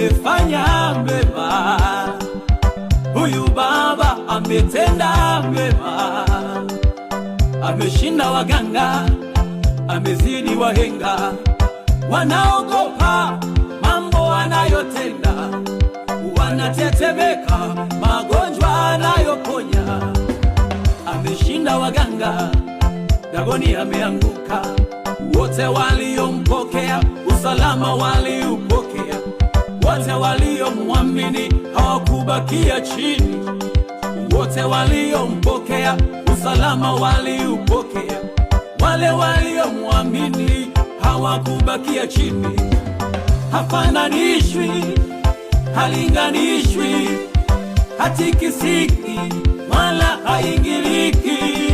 Amefanya mema, huyu baba ametenda mema, ameshinda waganga, amezidi wahenga, wanaogopa mambo anayotenda, wanatetemeka magonjwa anayoponya. Ameshinda waganga, Dagoni ameanguka, wote waliompokea usalama waliupokea, wote waliomwamini hawakubakia chini, wote waliompokea usalama waliupokea, wale waliomwamini hawakubakia chini. Hafananishwi, halinganishwi, hatikisiki wala haingiliki.